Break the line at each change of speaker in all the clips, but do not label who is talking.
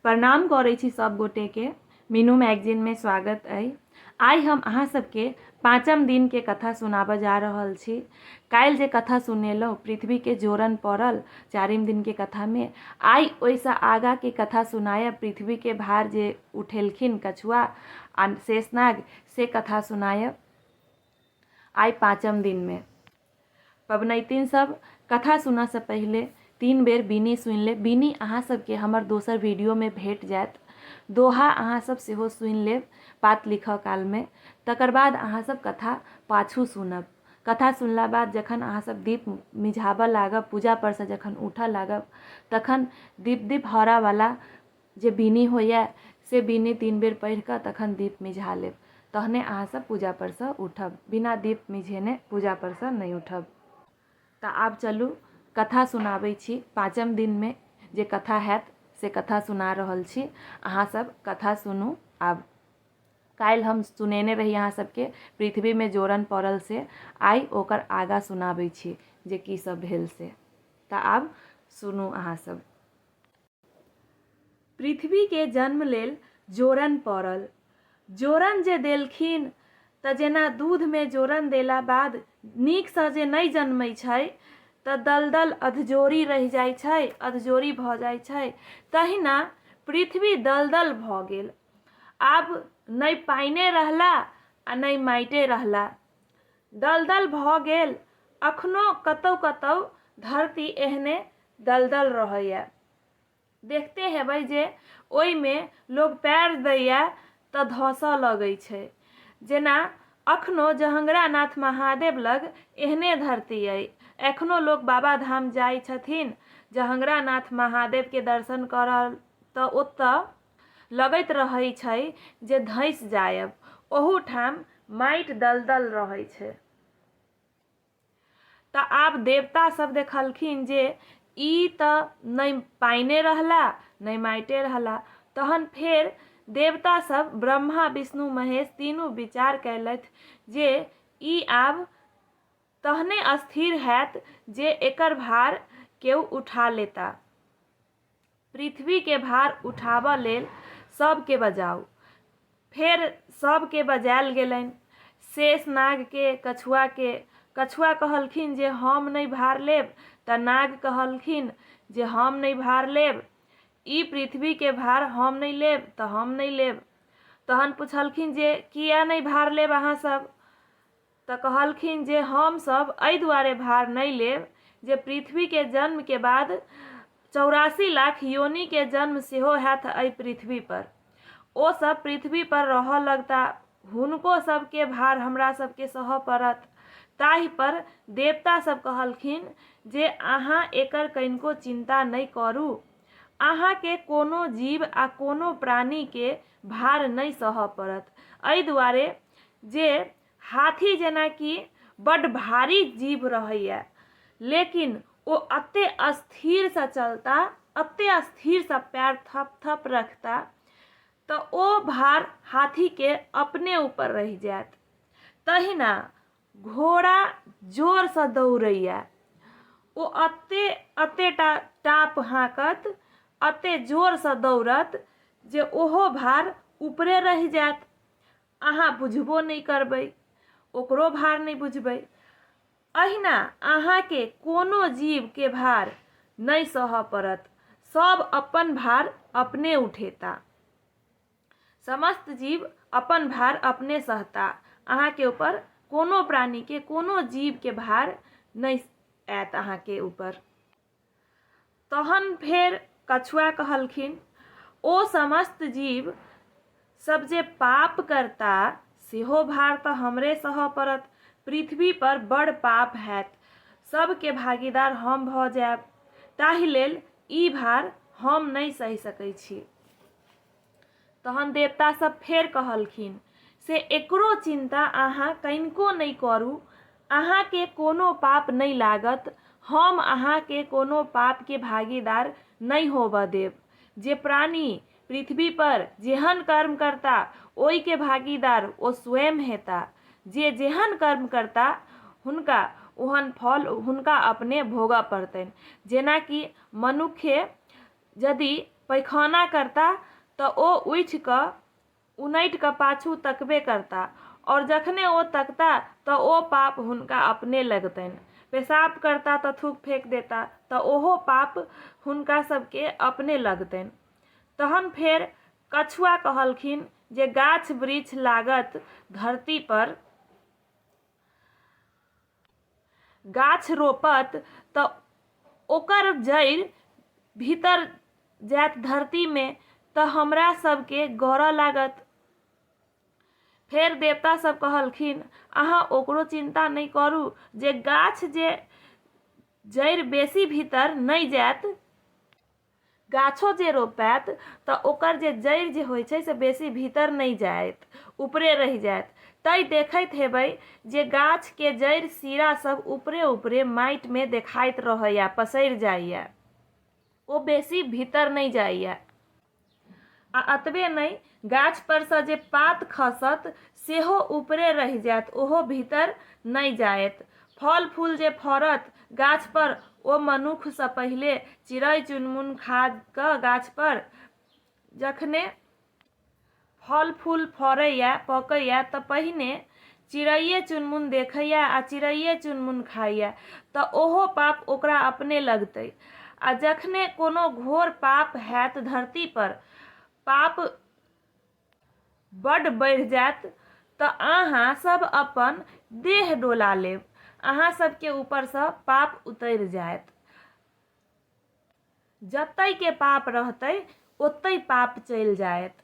प्रणाम करै छी सब गोटेके। मीनू मैगजीनमे स्वागत अइ। आइ हम अहाँ सबके पाँचम दिनके कथा सुनाबऽ जा रहल छी। काल्हि जे कथा सुनेलहुँ पृथ्वीके जोरन पड़ल चारिम दिनके कथामे, आइ ओहिसँ आगाँके कथा सुनायब। पृथ्वीके भार जे उठेलखिन कछुआ आ शेषनाग, से कथा सुनायब आइ पाँचम दिनमे। पबनैतिन सब कथा सुनऽसँ पहिले 3 बेर बीनी सुनि लेब। बीनी अहाँ सबके हमर दोसर वीडियोमे भेट जायत। दोहा अहाँ सब सेहो सुनि लेब पात लिखऽ कालमे। तकर बाद अहाँ सब कथा पाछू सुनब। कथा सुनला बाद जखन अहाँ सब दीप मिझाबऽ लागब, पूजा परसँ जखन उठऽ लागब, तखन दीप दीप हरावला जे बीनी होइए से बीनी 3 बेर पढ़ि कऽ तखन दीप मिझा लेब, तहने अहाँ सब पूजा परसँ उठब। बिना दीप मिझेने पूजा परसँ नहि उठब। तऽ आब चलू कथा सुनाबै छी। पाँचम दिनमे जे कथा हैत से कथा सुना रहल छी। अहाँ सब कथा सुनू। आब काल्हि हम सुनेने रही अहाँ सबके पृथ्वीमे जोरन पड़ल से, आइ ओकर आगाँ सुनाबै छी जे की सब भेल से। तऽ आब सुनू अहाँ सब। पृथ्वीके जन्म लेल जोरन पड़ल। जोरन जे देलखिन तऽ जेना दूधमे जोरन देला बाद नीकसँ जे नहि जनमै छै तऽ दलदल अधजोरी रहि जाइ छै, अधजोरी भऽ जाइ छै, तहिना पृथ्वी दलदल भऽ गेल। आब नहि पानिए रहला आ नहि माटिए रहला। दलदल भऽ गेल। अखनो कतौ कतौ धरती एहने दलदल रहैए। देखते हेबै जे ओहिमे लोक पएर दैए तऽ धँसऽ लगै छै। जेना अखनो जहंगरानाथ महादेव लग एहने धरती अइ। एखनो लोक बाबाधाम जाइ छथिन जहंगरानाथ महादेवके दर्शन करऽ तऽ ओतऽ लगैत रहै छै जे धँसि जायब। ओहूठाम माटि दलदल रहै छै। तऽ आब देवता सब देखलखिन जे ई तऽ नहि पानिए रहला नहि माटिए रहला। तहन फेर देवता सब ब्रह्मा विष्णु महेश तीनू विचार कयलथि जे ई आब तहने स्थिर हैत जे एकर भार केओ उठा लेता। पृथ्वीके भार उठाबऽ लेल सबके बजाउ। फेर सबके बजायल गेलनि। शेषनागके, कछुआके। कछुआ कहलखिन जे हम नहि भार लेब तऽ नाग कहलखिन जे हम नहि भार लेब। ई पृथ्वीके भार हम नहि लेब तऽ हम नहि लेब। तहन पुछलखिन जे किए नहि भार लेब अहाँ सब? तऽ कहलखिन जे हम सब एहि दुआरे भार नहि लेब जे पृथ्वीके जन्मके बाद 84 लाख योनिके जन्म सेहो हैत एहि पृथ्वीपर। ओ सब पृथ्वीपर रहऽ लगता, हुनको सबके भार हमरा सबके सहऽ पड़त। ताहिपर देवता सब कहलखिन जे अहाँ एकर कनिको चिन्ता नहि करू। अहाँके कोनो जीव आ कोनो प्राणीके भार नहि सहऽ पड़त। एहि दुआरे जे हाथी जेनाकि बड्ड भारी जीव रहैए, लेकिन ओ एते स्थिरसँ चलता, एते स्थिरसँ पएर थप थप रखता, तऽ ओ भार हाथीके अपने ऊपर रहि जायत। तहिना घोड़ा जोरसँ दौड़ैए, ओ एते एतेटा टाप हाँकत, एते जोरसँ दौड़त जे ओहो भार ऊपरे रहि जायत। अहाँ बुझबो नहि करबै, ओकरो भार नहि बुझबै। अहिना अहाँके कोनो जीवके भार नहि सहऽ पड़त। सब अपन भार अपने उठेता। समस्त जीव अपन भार अपने सहता। अहाँके ऊपर कोनो प्राणीके कोनो जीवके भार नहि आयत अहाँके ऊपर। तहन फेर कछुआ कहलखिन, ओ समस्त जीव सब जे पाप करता सेहो भार तऽ हमरे सहऽ पड़त। पृथ्वी पर बड़ पाप हैत, सबके भागीदार हम भऽ जायब, ताहि लेल ई भार हम नहि सहि सकै छी। तहन देवता सब फेर कहलखिन, से एकरो चिन्ता अहाँ कनिको नहि करू, अहाँके कोनो पाप नहि लागत, हम अहाँके कोनो पापके भागीदार नहि होबऽ देब। जे प्राणी पृथ्वी पर जेहन कर्म करता ओहिके भागीदार ओ स्वयं हेता। जे जेहन कर्म करता हुनका ओहन फल हुनका अपने भोगऽ पड़तनि। जेनाकि मनुखे यदि पैखाना करता तऽ ओ उठि कऽ उनटि कऽ पाछू तकबे करता आओर जखने ओ तकता तऽ ओ पाप हुनका अपने लगतनि। पेशाब करता तऽ थूक फेक देता तऽ ओहो पाप हुनका सबके अपने लगतनि। तहन फेर कछुआ कहलखिन जे गाछ वृक्ष लागत धरतीपर गाछ रोपत तऽ ओकर जड़ि भीतर जायत धरतीमे तऽ हमरा सबके गरऽ लागत। फेर देवता सब कहलखिन अहाँ ओकरो चिन्ता नहि करू जे गाछ जे जड़ि बेसी भीतर नहि जायत गाछो जे रोपायत तऽ ओकर जे जड़ि जे होइ छै से बेसी भीतर नहि जायत ऊपरे रहि जायत तैँ देखैत हेबै जे गाछके जड़ि सिरा सब ऊपरे ऊपरे माटिमे देखाइत रहैए पसरि जाइए ओ बेसी भीतर नहि जाइए आ एतबे नहि गाछपरसँ जे पात खसत सेहो ऊपरे रहि जायत ओहो भीतर नहि जायत फल फूल जे फड़त गाछपर ओ मनुखसँ पहिले चिड़ै चुनमुन खा कऽ गाछपर जखने फल फूल फड़ैए पकैए तऽ पहिने चिड़ैए चुनमुन देखैए आ चिड़ैए चुनमुन खाइए तऽ ओहो पाप ओकरा अपने लगतै आ जखने कोनो घोर पाप हैत धरतीपर पाप बड्ड बढ़ि जायत तऽ अहाँ सब अपन देह डोला लेब अहाँ सबके ऊपरसँ पाप उतरि जायत जतयके पाप रहतै ओतहि पाप चलि जायत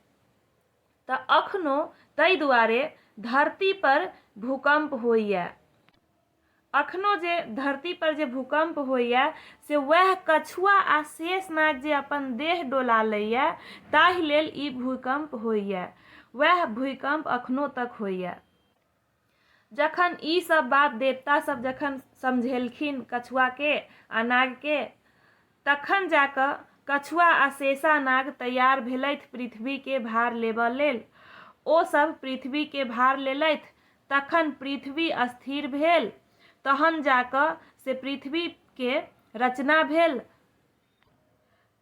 तऽ अखनो ताहि दुआरे धरतीपर भूकम्प होइए अखनो जे धरतीपर जे भूकम्प होइए से वएह कछुआ आ शेषनाग जे अपन देह डोला लैए ताहि लेल ई भूकम्प होइए वएह भूकम्प अखनो तक होइए जखन ई सब बात देवता सब जखन समझेलखिन कछुआके आ नागके तखन जा कऽ कछुआ आ शेषा नाग तैयार भेलथि पृथ्वीके भार लेबऽ लेल ओ सब पृथ्वीके भार लेलथि तखन पृथ्वी स्थिर भेल तहन जा कऽ से पृथ्वीके रचना भेल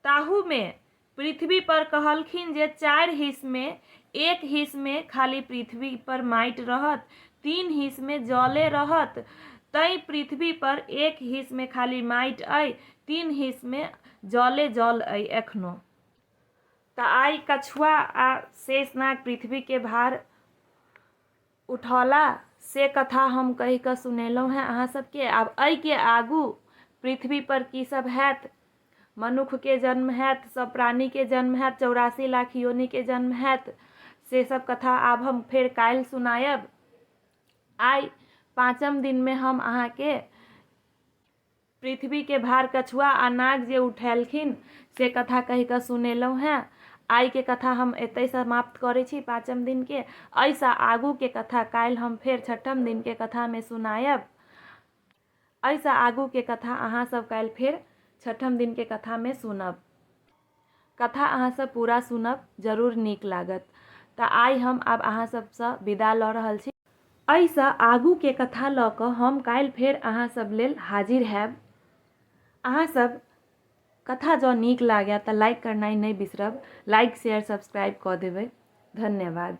ताहूमे पृथ्वीपर कहलखिन जे चारि हिस्समे एक हिस्समे खाली पृथ्वीपर माटि रहत तीन हिस्समे जले रहत तैँ पृथ्वीपर एक हिस्समे खाली माटि अइ तीन हिस्समे जले जल अइ एखनो तऽ आइ कछुआ आ शेषनाग पृथ्वीके भार उठौला से कथा हम कहि कऽ सुनेलहुँ हेँ अहाँ सबके आब एहिके आगू पृथ्वीपर की सब हैत मनुखके जन्म हैत सब प्राणीके जन्म हैत 84 लाख योनिके जन्म हैत से सब कथा आब हम फेर काल्हि सुनायब आइ पाँचम दिनमे हम अहाँके पृथ्वीके भार कछुआ आ नाग जे उठेलखिन से कथा कहि कऽ सुनेलहुँ हेँ आइके कथा हम एतहि समाप्त करै छी पाँचम दिनके एहिसँ आगूके कथा काल्हि हम फेर छठम दिनके कथामे सुनायब एहिसँ आगूके कथा अहाँसभ काल्हि फेर छठम दिनके कथामे सुनब कथा अहाँसभ पूरा सुनब जरूर नीक लागत तऽ आइ हम आब अहाँ सभसँ विदा लऽ रहल छी एहिसँ आगूके कथा लऽ कऽ हम काल्हि फेर अहाँ सभ लेल हाजिर हैब अहाँ सभ कथा जँ नीक लागए तऽ लाइक करनाइ नहि बिसरब लाइक शेयर सब्सक्राइब कऽ देबै धन्यवाद।